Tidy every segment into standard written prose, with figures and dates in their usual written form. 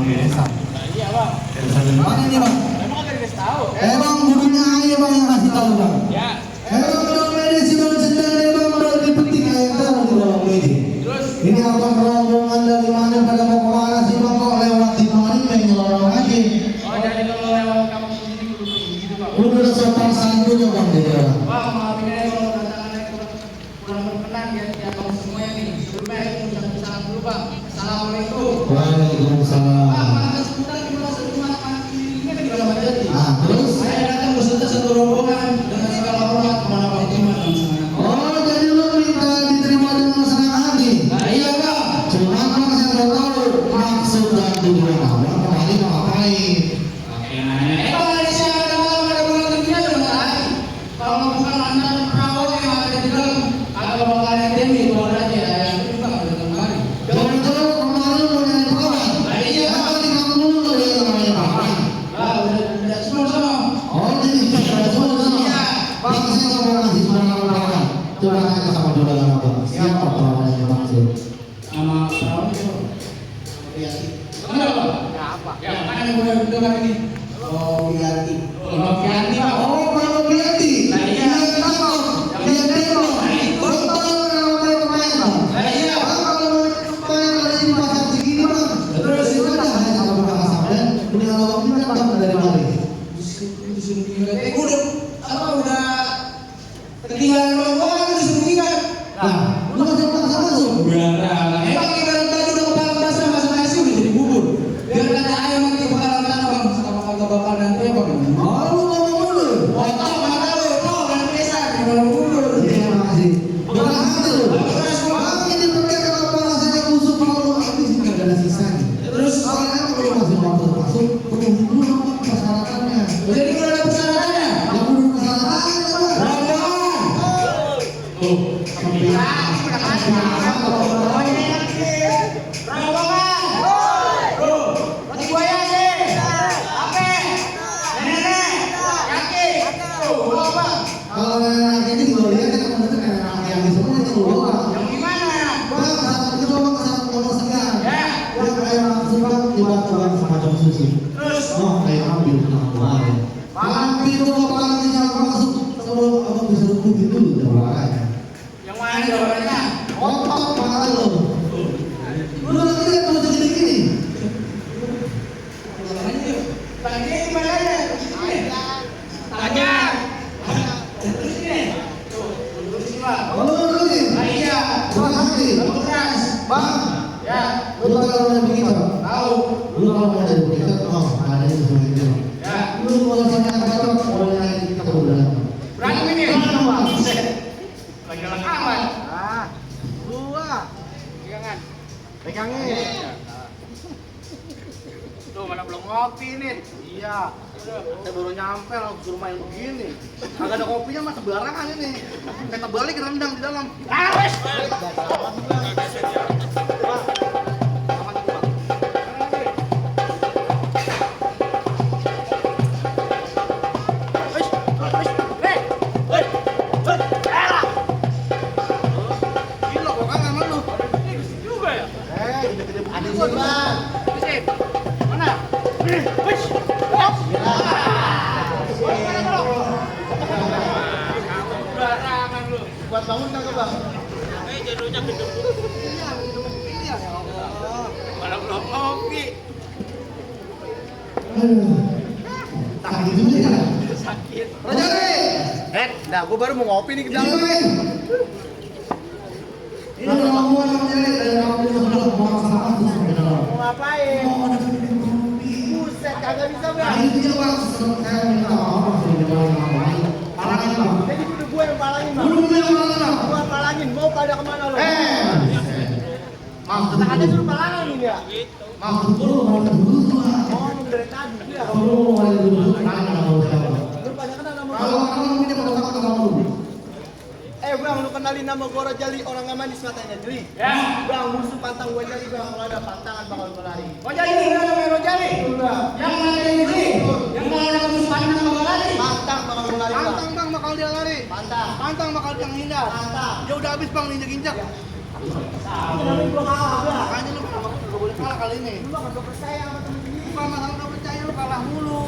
desa. Iya bang. Desa mana ini bang? Emang agak dikasih tahu. Emang gurunya aja bang yang kasih tahu bang. Ya. Emang kalau medis bang sedang bang udah lebih penting kayak tahu di bang ini. Terus Ini abang rombongan dari mana pada mau kemana sih bang kok lewat di mana menyelorong aja. oh jadi kalau lewat kampung sini kudu begitu bang. Udah sopan santunnya bang dia. Bang maafin aja kalau datangannya kurang berkenan ya abang semuanya nih. Sebelumnya saya mengucapkan salam dulu bang. Assalamualaikum. Waalaikumsalam. Bang mana sebentar di bawah rumah ini kan di bawah Bajati. Terus? Saya datang beserta satu rombongan dengan segala hormat kepada Pak Jimat dan senang. Oh jadi lu minta diterima dengan senang hati. Nah iya bang. Cuma bang saya nggak tahu maksud dan tujuan abang kemarin mau ngapain. Emang ada siapa ada malam ada bulan terbiasa dengan lain. Kalau bukan anak perawat yang ada di dalam, agak bakal ada demi keluar aja yang itu bang ada kembali. Jangan tahu kemarin mau nyari kawan. Nah iya bang. Apa di kampung lu dia namanya kawan? Ah udah semua sama. Oh jadi sudah semua. Iya. Bang saya nggak mau ngasih sembarangan kawan. Coba tanya sama juragan abang. Siapa kawan yang maksud? Nama perawat itu. Iya. Kenapa bang? Ya apa? Ya mana yang boleh dengar ini? Oh Wiyanti. Oh Wiyanti bang. Oh Bang Biati. Nah iya. Dia tembok. Betul yang mau pemain bang. Nah iya. Bang kalau mau pemain lagi di pasar segini bang. Terus itu dah hanya sama Bang Sampai. Ini kalau bang ini kan bang dari mana? Udah apa udah ketinggalan rombongan disuruh tinggal. Nah, lu masih masuk. Emang ibarat tadi udah kepala basah masuk nasi udah jadi bubur. Biar kata ayam nanti kepala tanah bang sama kagak bakal nanti apa bang? Oh, lu ngomong dulu. Otak mana lu? Tahu kan biasa kalau bubur. Terima kasih. Makasih lu. Bang ini pakai kenapa rasanya busuk kalau lu habis nggak ada sisanya. Terus Soalnya kalau masih mau masuk, penuhi dulu apa persyaratannya. jadi udah ada persyaratannya. Ya udah persyaratannya bang. Rombongan. Tuh, sampai kalau nenek ini gue lihat kan teman-teman nenek yang di semua itu doang. Bang, saat itu bang saat ngomong segan. Dia kayak langsung bang dibantu bang semacam sushi. Oh, kayak ambil kemarin. Tapi itu bapak nantinya masuk sebelum abang bisa rubuhin dulu jawabannya. Yang mana jawabannya? Otak mahal lo. Lu nanti lihat kalau jadi gini. Tanya gimana aja? Tanya. Terus ini. Tuh, terus ini bang. Oh, lu lagi. Nah iya. Terima kasih. Keras. Bang, Ya. lu tahu kalau mau begitu? Tahu. Lu kalau mau dari begitu, oh ada yang seperti itu. Ya. Lu kalau sama yang kacau, kalau yang kita udah. Berantem ini. Lagi dalam aman. Gua Pegangan. pegangin. Tuh mana belum ngopi nih. Iya. Saya baru nyampe langsung suruh main begini. Kagak ada kopinya mah sembarangan ini. Kita balik rendang di dalam. Wes. Gila kok kan sama lu. Juga ya. Gede-gede ada sih bang. Sip. Mana? Wes. Barangan lu. Buat bangun kagak bang? Jodohnya gedung. Mana belum ngopi. Sakit juga ya. Sakit. Rajali. Nah gua baru mau ngopi nih ke dalam. Ini udah ngomong sama Jali dari kampung sebelah mau masalah tuh sampai dalam. Mau ngapain? Mau ada video kopi. Buset kagak bisa Nah bang. itu dia bang, saya minta maaf sudah dimulai ngapain. Palangin bang. Jadi kudu gua yang palangin bang. Dulu yang palangin bang. Gua palangin. Mau pada kemana lu? Maksud Kita ada suruh palangin ya. maksud dulu mau dulu tuh. Oh mau dari tadi ya. Kalau lu mau dulu palangin sama siapa? Lu pada kenal nama Kalau gua? kamu ini mau takut sama lu. Bang, lu kenalin nama gua Rojali, orang nggak manis matanya Jeli. Ya. Bang, musuh pantang gua Jali bang, kalau ada pantangan bakal gua lari. Rojali udah namanya Rojali. Udah. Yang mana ini? Yang mana ada kamus pandang sama lari? Pantang bakal gua lari bang. Pantang bang bakal dia lari. Pantang. Pantang bakal dia menghindar. Pantang. Dia udah habis bang injek-injek. Kenapa gua kalah, Bang? Makanya lu nggak boleh kalah kali ini. Lu nggak percaya sama temen sendiri. Bukan masalah nggak percaya, lu kalah mulu.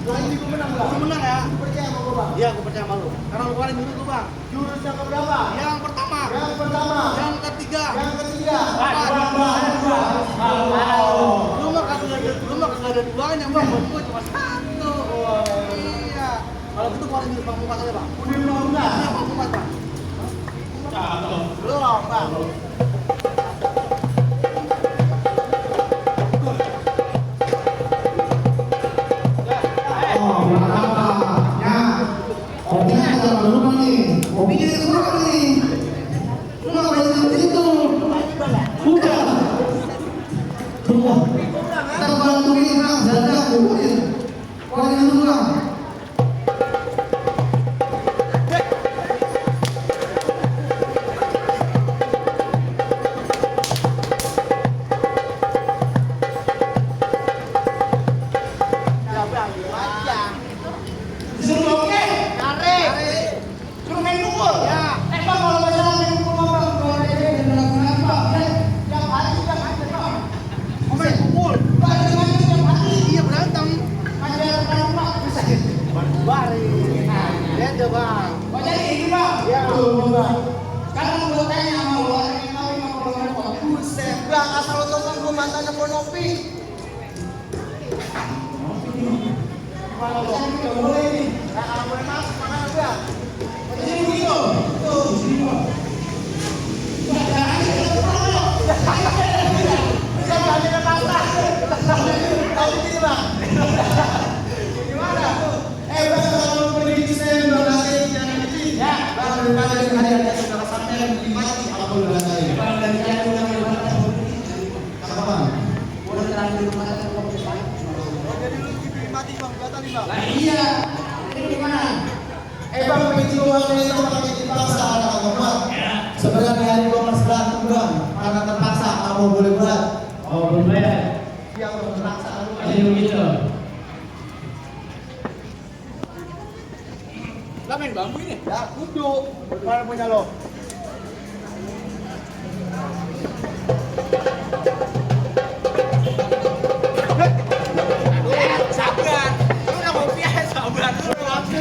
Gua ini gua menang, Bang. Lu menang ya? Lu percaya sama gua, Bang? Iya, gue percaya sama lu. Karena lu paling dulu, Bang. Jurus yang keberapa? Yang pertama, Yang pertama. yang ketiga, Yang ketiga. lu mah kagak ada duanya, Bang. Buat gue cuma satu. Iya. Kalau gitu paling dulu Bang Mukas aja, Bang. Udah enggak? Iya, Bang Mukas, Bang. Belum, Bang. Oh, berapa? Ya. Kopinya jangan lupa nih. Kopinya itu berapa nih? Lu nggak boleh itu. Udah. Tunggu. Kita bantuin Bang, jaga kumpulin. Kopinya dulu, Bang. Disuruh oke, tarik. Suruh main pukul. Ya. Bang kalau masalah main pukul mah Bang, kalau ada yang benar-benar Bang. Tiap hari juga macet Bang. Mau main pukul? Bang, itu macet tiap hari. Iya, berantem. Macet orang Bang. Bisa. Bari. Beda, Bang. Kok jadi ini Bang? Iya, Bang. Sekarang gua tanya sama lu, ada yang kawin sama kalau mau. Buset, Bang, asal lo tau kan gua mantannya Bonopi. Kalau saya tidak boleh nih. Nah, kalau boleh masuk, mana Bang? Kok jadi begitu? Tuh, di sini Bang. Udah, jangan Bisa belajar ke pasar. Tahu ini, Bang. Gimana? Bang, kalau lu pergi di sini, Bang, nanti jangan di sini. Ya. Bang, daripada ada saudara sampai yang dimati, apa lu rasain? Bang, dari saya udah berangkat. Apa, Bang? Udah terlanjur rumah sakit kok Bang. Oh, jadi lu dimati, Bang, batal nih, Bang. Lah iya. Ini gimana? Bang, begitu uangnya itu pakai dipaksa anak Bang. Sebenarnya hari gua harus berantem, Bang. Karena terpaksa, kamu boleh berat. Oh, belum bayar. Iya, Bang, terpaksa. Jadi begitu. Lah main bambu ini. Ya, kudu. Mana punya lo? Sabar. Lu udah kopi aja, sabar.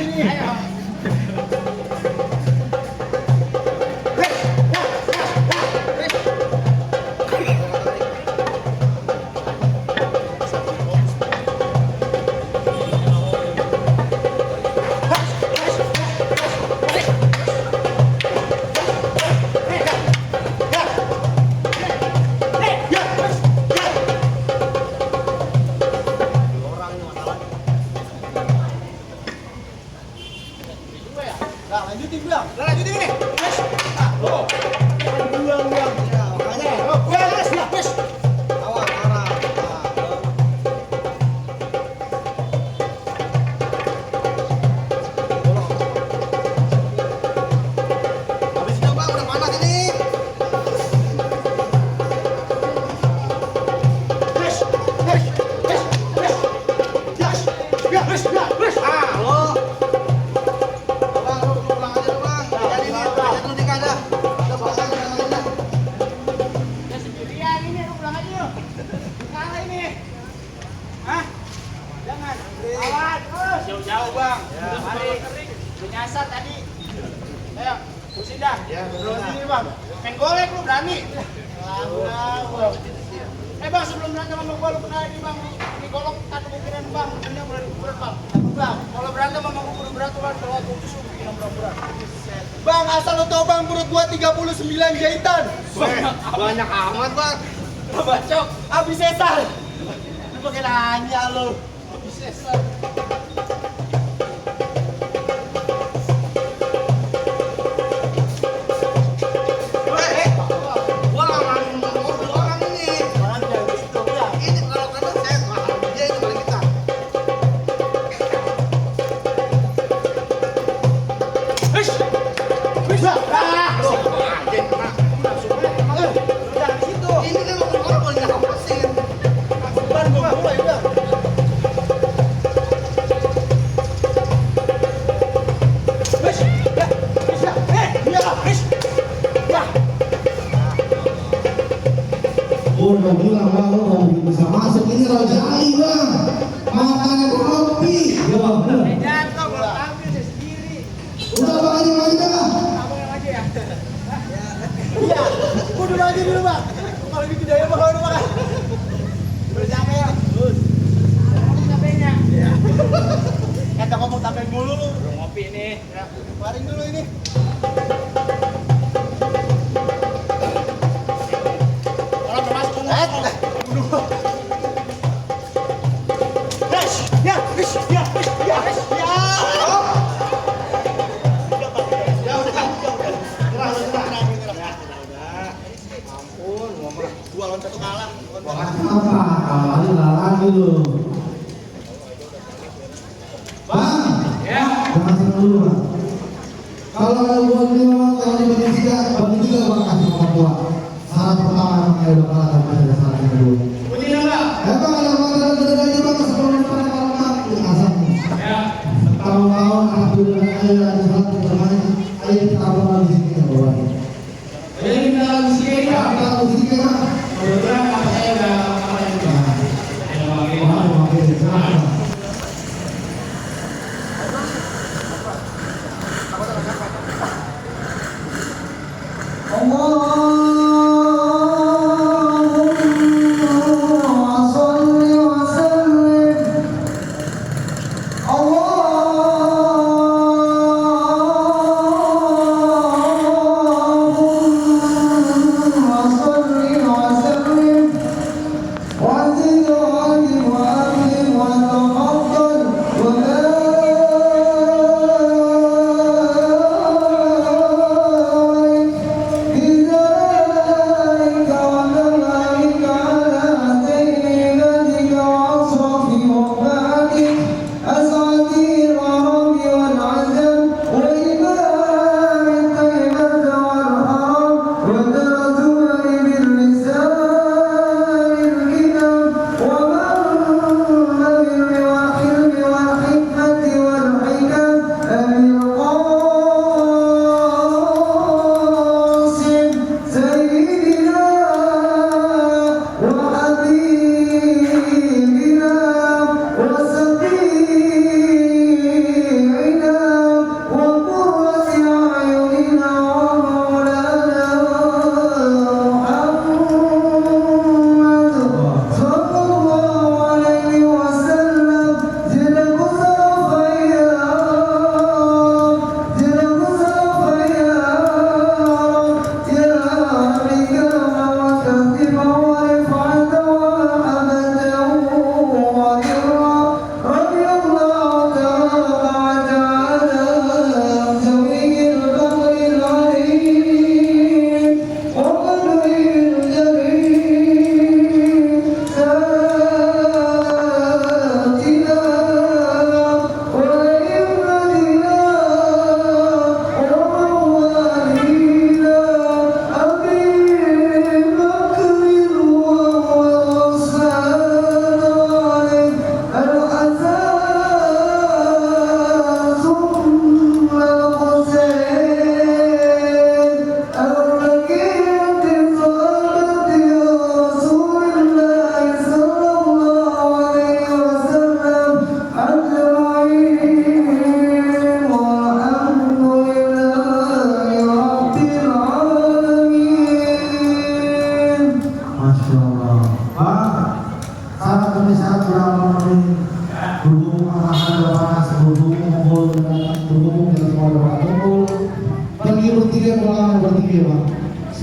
Ayo. Nah, lanjutin, Bang. Lah lanjutin ini. Lo. Buang, Bang. Ya, makanya. Wes. Awas, arah. Habis itu Bang, udah panas ini. Ah, lo. Bang, lu pulang aja lu, Bang. Jadi ini aja lu nikah dah. Udah bosan dengan lu. Ya sendirian ini, lu pulang aja yuk. Kalah ini. Hah? Jangan. Awan, terus. Jauh-jauh Bang. Ya, mari. Lu nyasar tadi. Ayo, pusing dah. Ya, Terus ini, Bang. Main golek lu berani. Bang. Bang, sebelum berantem sama gua lu pernah ini Bang. Ini golok tak kemungkinan Bang. Ini berat Bang. Bang. Kalau berantem sama gua kudu berat Bang. Kalau aku tuh bikin berat. Bang, asal lo tau, Bang, perut gua 39 jahitan. Banyak amat, Bang. Bacok. Habis sesar. Lu pakai nanya lo. Bisa. Gua nggak mau mobil orang ini. Orang jangan gitu, Bang. Ini kalau kata saya mahal, dia itu balik kita. Bisa. Loh, anjing kena. Jangan di situ. Ini kan mobil orang boleh ngawasin. Ban gua mulai, Bang. Bisa. Ya. mau bilang bang, lo mau bisa masuk ini Raja Ali bang, makannya kopi, ya bang, bener. Jatuh, kalau tampil saya sendiri. Udah bang aja maju dah. Abang yang maju ya? Iya, gua dulu aja dulu bang. Kalau gitu daya bang, kalau bang. Bersama ya. Terus. Ngomong tapenya. Iya. Kata ngomong tapen mulu lu. Belum ngopi nih. Ya, keluarin dulu ini. Orang mau masuk ngomong. Yes, ya, yes, ya, yes, ya, yes, ya. Dua lawan satu kalah. Apa? Kalau lagi lu. Bang, Ya. jangan senang dulu bang. Kalau ada buat 5, kalau dibagi 3, bagi 3 bang kasih orang tua. Syarat pertama emang kayak udah kalah tapi ada syarat yang kedua. Bunyi nama. Bang ada makanan aja bang sebelum pada malam ini asam. Ya. Tahun-tahun anak dulu ayo ada syarat bermain. Ayo kita abang di sini ya bawah. Jadi kita musik ya. Kita harus di sini bang. Kebetulan apa saya udah kemarin juga.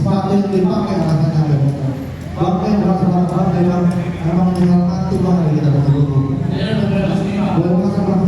sepatu yang dipakai rasanya bang. Bangkai merasa bangkai bang, memang tinggal mati bang kita bertemu. Boleh masuk bang.